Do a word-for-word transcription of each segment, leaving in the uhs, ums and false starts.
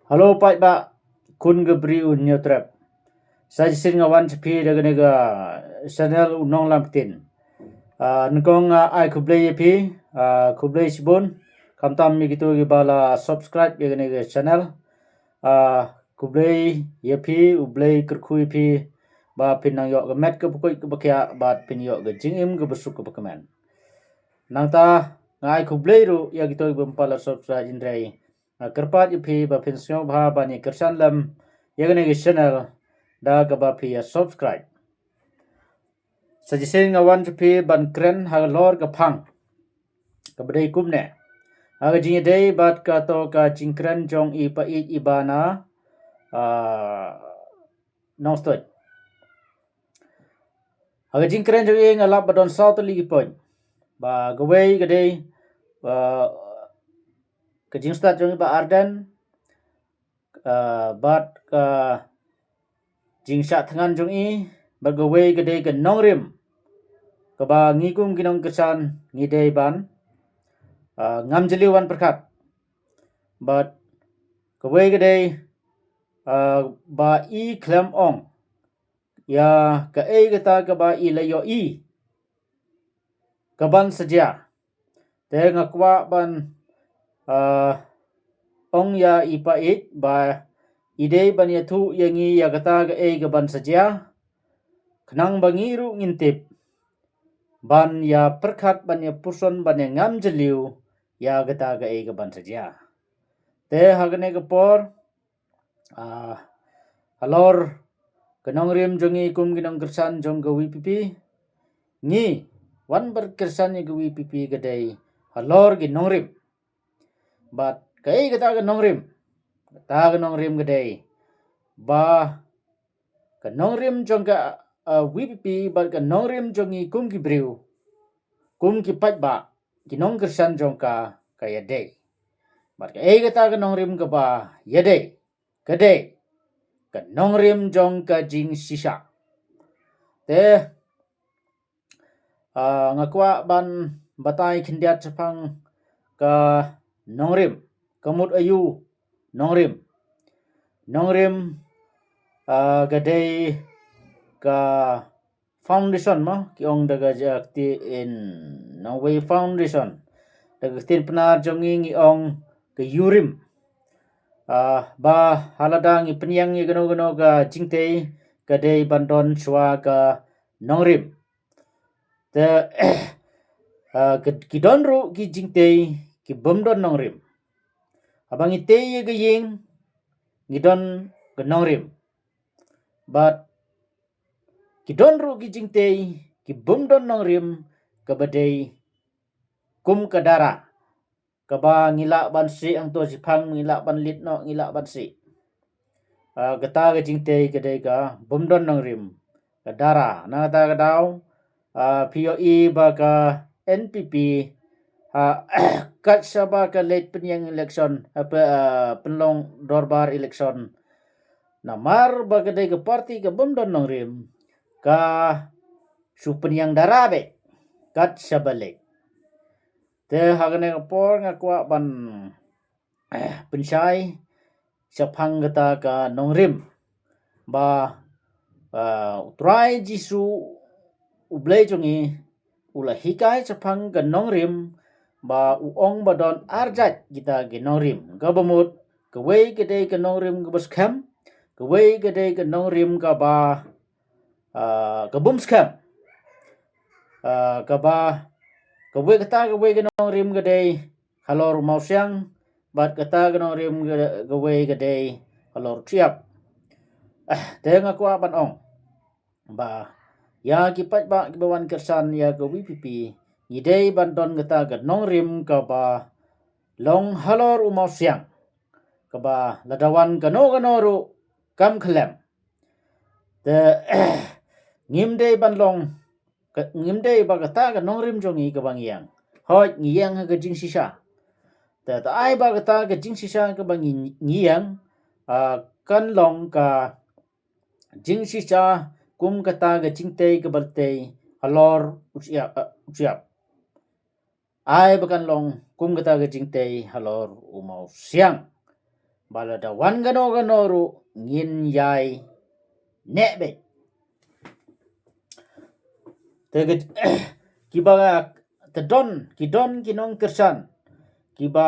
Hello paidbah khun ka bri u Hynñiewtrep. Sa shisien nga wan sha phi da kane ka channel u Nonglam Ktien. Ah, nyngkong nga ai khublei ïa phi, ah, khublei shibun. Khamtam ïa kito kiba la subscribe ïa kane ka channel. Ah, khublei ïa phi, U Blei kyrkhu ïa phi ba phin nang ïoh ka met kaba koit kaba khiah bad phin ïoh ka jingim kaba suk kaba kmen. Nangta nga ai khublei ruh ïa kito kiba ym pat la subscribe hynrei nga kyrpad ïa phi ba phin sngewbha ban ïa kyrshan lem ïa kane ka channel da kaba phi ïa subscribe. Sa shisien nga wan sha phi ban kren halor ka phang kaba dei kumne. Ha ka jingïadei bad kato ka jingkren jong i Paieit iba na, ah, Nongstoiñ. Ha ka jingkren jong i nga lap ba don saw tylli ki point. Ba kawei ka dei, ah, ka jingstad jong i Bah Ardent, ah, bad ka jingshah thngan jong i, bad kawei ka dei ka nongrim kaba ngi kum ki nongkyrshan ngi dei ban, ah, ngam jylliew ban pyrkhat. Bad kawei ka dei, ah, ba i khlem ong ïa kaei kata kaba i la ïohi kaban sa jia. Te nga kwah ban, ah, ong ïa i Paieit ba i dei ban ïathuh ïa ngi ïa kata kaei kaban sa jia, khnang ba ngi ruh ngin tip ban ïa pyrkhat, ban ïa puson, ban ïa ngam jylliew ïa kata kaei kaban sa jia. Te ha kane ka por, ah, halor ka nongrim jong ngi kum ki nongkyrshan jong ka VPP, ngi wan ban kyrshan ïa ka VPP ka dei halor ki nongrim. Bad kaei kata ka nongrim? Kata ka nongrim ka dei ba ka nongrim jong ka, ah, VPP bad ka nongrim jong ngi kum ki briew, kum ki paidbah, ki nongkyrshan jong ka, ka ïadei. Bad kaei kata ka nongrim kaba ïadei? Ka dei ka nongrim jong ka jingshisha. Te, ah, nga kwah ban batai khyndiat shaphang ka nongrim, ka mut aïu nongrim. Nongrim, ah, ka dei ka foundation mo, ki ong da ka ja-, ktien Nongwei foundation. Da ka ktien Pnar jong ngi ngi ong ka ïurim. Ah, ba ha lada ngi pynïeng ïa kano kano ka jingtei ka dei ban don shuwa ka nongrim. Te, ah, ki, ki don ruh ki jingtei ki bym don nongrim. Haba ngi tei ïa ka ïing ngi don ka nongrim. Bad ki don ruh ki jingtei ki bym don nongrim kaba dei kum ka dara. Kaba ngi lah ban sih hangto shiphang, ngi lah ban leit noh, ngi lah ban sih. Ah, kata ka jingtei ka dei ka bym don nongrim, ka dara. Na kata ka daw, ah, phi ïohi ba ka NPP, ah, kat shaba ka leit pynïeng election, ah, py-, ah, pynlong dorbar election. Namar ba ka dei ka parti ka bym don nongrim, ka shu pynïeng dara beit kat shaba leit. Te ha kane ka por nga kwah ban, eh, pynshai shaphang kata ka nongrim ba, ah, U Trai Jisu U Blei jong ngi u la hikai shaphang ka nongrim ba u ong ba don ar jait kita ki nongrim. Kaba mut kawei ka dei ka nongrim kaba skhem, kawei ka dei ka nongrim kaba, ah, ka bym skhem. Ah, kaba, kawei kata kawei ka nongrim ka dei halor u mawsiang, bad kata ka nongrim ka, kawei ka dei halor u shyiap. Ah, te nga kwah ban ong ba ïa ki paidbah kiba wan kyrshan ïa ka VPP ngi dei ban don kata ka nongrim kaba long halor u mawsiang, kaba lada wan kano kano ruh kam khlem. Te ngim dei ban long, ka, ngim dei ba kata ka nongrim jong ngi kaba ngi ïeng. Hooid ngi ïeng ha ka jingshisha. Te, te ai ba kata ka jingshisha kaba ngi, ngi ïeng, ah, kan long ka jingshisha kum kata ka jingtei kaba tei halor u shyiap, ah, u shyiap. Ai ba kan long kum kata ka jingtei halor u mawsiang. Ba lada wan kano kano ruh ngin ïai neh beit. Te ki, kiba te don, ki don ki nongkyrshan kiba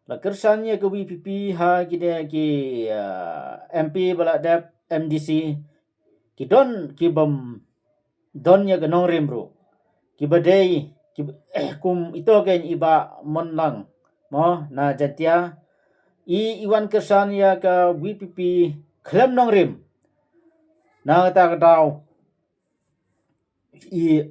la kyrshan ïa ka VPP ha kine ki, ah, MP ba la dep, MDC, ki don kibym don ïa ka nongrim ruh. Kiba dei, kiba, kum ito kein i Bah Monlang, mo, na Jaintia, i, i wan kyrshan ïa ka VPP khlem nongrim. Na kata ka daw i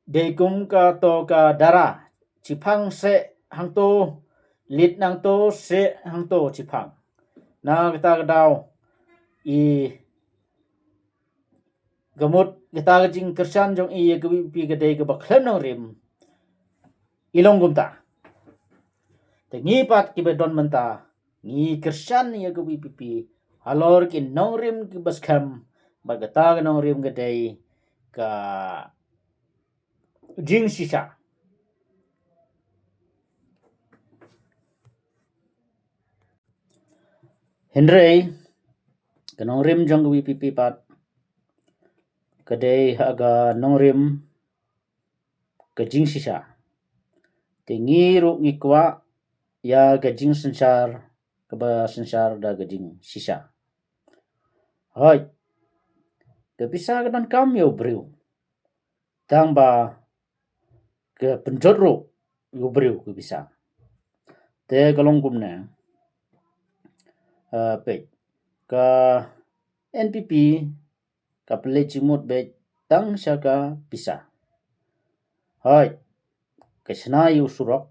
dei kum kato ka dara, shiphang seh hangto, leit nangto, seh hangto, shiphang. Na kata ka daw i ka mut kata ka jingkyrshan jong i ïa ka VPP ka dei kaba khlem nongrim. I long kumta. Te ngi pat kiba don mynta ngi kyrshan ïa ka VPP halor ki nongrim kiba skhem, bad kata ka nongrim ka dei ka jingshisha. Hynrei ka nongrim jong ka VPP pat ka dei ha ka nongrim ka jingshisha. Te ngi ruh ngi kwah ïa ka jingsynshar kaba synshar da ka jingshisha. Hooid, ka pisa ka donkam ïa u briew, tang ba ka pynjot ruh ïa u briew ka pisa. Te ka long kumne, ah, peit, ka NPP ka pynleit jingmut beit tang sha ka pisa. Hooid, ka shna ïa u surok,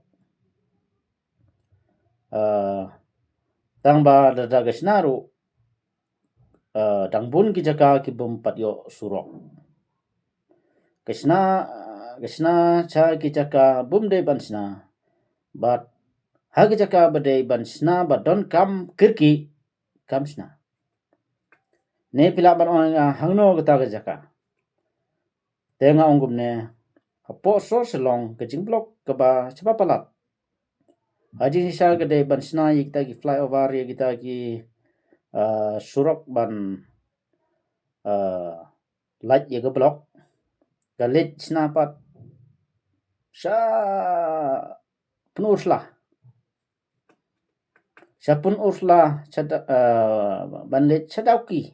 ah, tang ba lada ka shna ruh, ah, dang bun ki jaka kibym pat ïoh surok. Ka shna, ka shna sha ki jaka bym dei ban shna, bad ha ki jaka ba dei ban shna ba donkam kyrkieh kam shna. Ne phi lah ban ong ïa nga hangno kata ka jaka? Te nga ong kumne, hapoh sor Shillong ka jingblok kaba shaba palat, ha jingshisha ka dei ban shna ïa kita ki flyover, ïa kita ki, ah, surok ban, ah, lait ïa ka blok. Ka leit shna pat sha Pynursla. Sha Pynursla, sha Da-, ah, ban leit sha Dawki.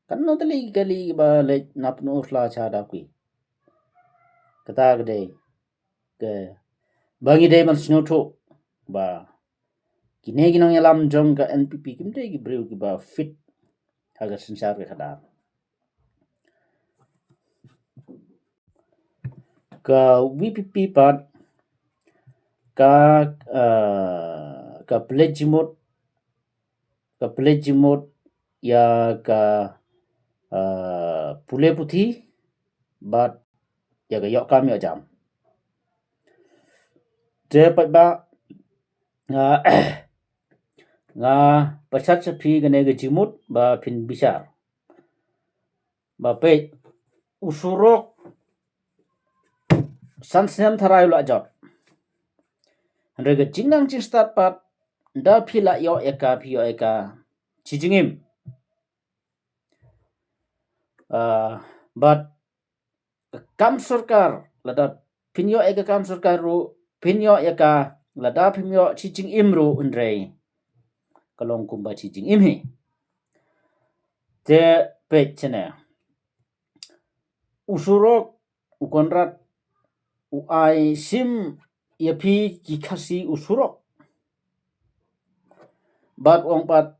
Kano tylli kali ba leit na Pynursla sha Dawki. Kata ka dei kaba ngi dei ban sngewthuh ba kine ki nongïalam jong ka NPP kim dei ki briew kiba fit ha ka synshar ka khadar. Ka VPP pat ka, ah, ka pynleit jingmut, ka pynleit jingmut ïa ka, ah, pule puthi bad ïa ka ïoh kam ïoh jam. Te pat ba nga, nga pynshad sha phi kane ka jingmut ba phin bishar. Ba peit, u surok san snem tharai u la jot. Hynrei ka jingnang jingstad pat, da phi la ïoh ïa ka, phi ïoh ïa ka shi jingim. Ah, bad ka kam sorkar, lada phin ïoh ïa ka kam sorkar ruh, phin ïoh ïa ka, lada phim ïoh shi jingim ruh, hynrei ka long kumba shi jingim hi. Te peit shane, u surok, u Conrad u ai sim ïa phi ki Khasi u surok. Bad u ong pat,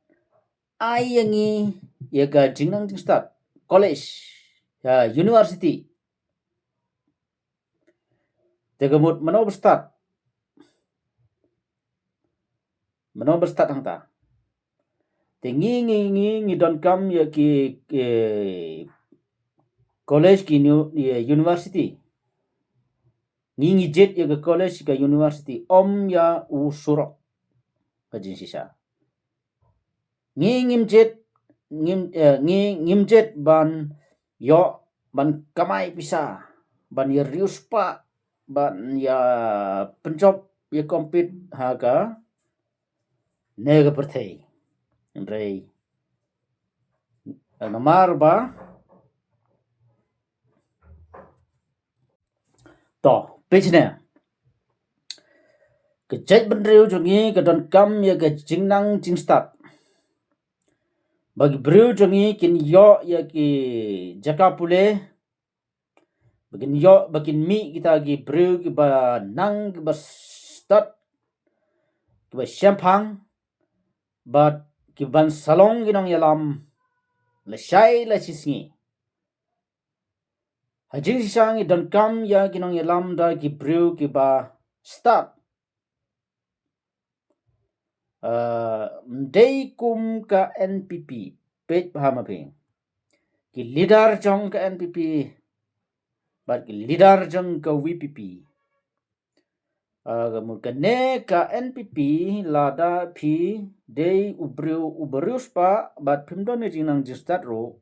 ai ïa ngi ïa ka jingnang jingstad, college, ïa university. Te ka mut mano ba stad? Mano ba stad hangta? Te ngi, ngi, ngi, ngi donkam ïa ki, ki college, ki uni-, ïa university. Ngi, ngi jied ïa ka college, ka university, ym ïa u surok. Ka jingshisha. Ngi ngim jied, ngim, eh, ngi ngim jied ban ïoh, ban kamai pisa, ban ïa riewspah, ban ïa pynjop, ïa compete ha kane ka pyrthei. Hynrei namar ba, to, peit ne, ka jaitbynriew jong ngi ka donkam ïa ka jingnang jingstad, ba ki briew jong ngi kin ïoh ïa ki jaka pule, ba kin ïoh, ba kin mih kita ki briew kiba nang, kiba stad, kiba shemphang, bad kiban sa long ki nongïalam lashai lashisngi. Ha jingshisha ngi donkam ïa ki nongïalam da ki briew kiba stad. Ym dei kum ka N P P, peit bha ma phi. Ki leader jong ka N P P bad ki leader jong ka V P P. Ka mut kane ka N P P, lada phi dei u briew uba riewspah bad phim don ïa jingnang jingstad ruh,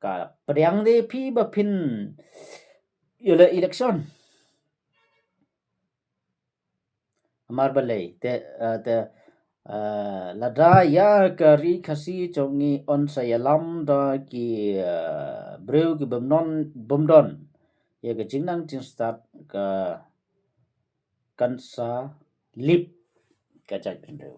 ka pdiang de phi ba phin ïaleh election. Namar balei te, te lada ïa ka Ri Khasi jong ngi yn sa ïalam da ki briew kiba bym don, bym don ïa ka jingnang jingstad, ka kan sa lip ka jaitbynriew.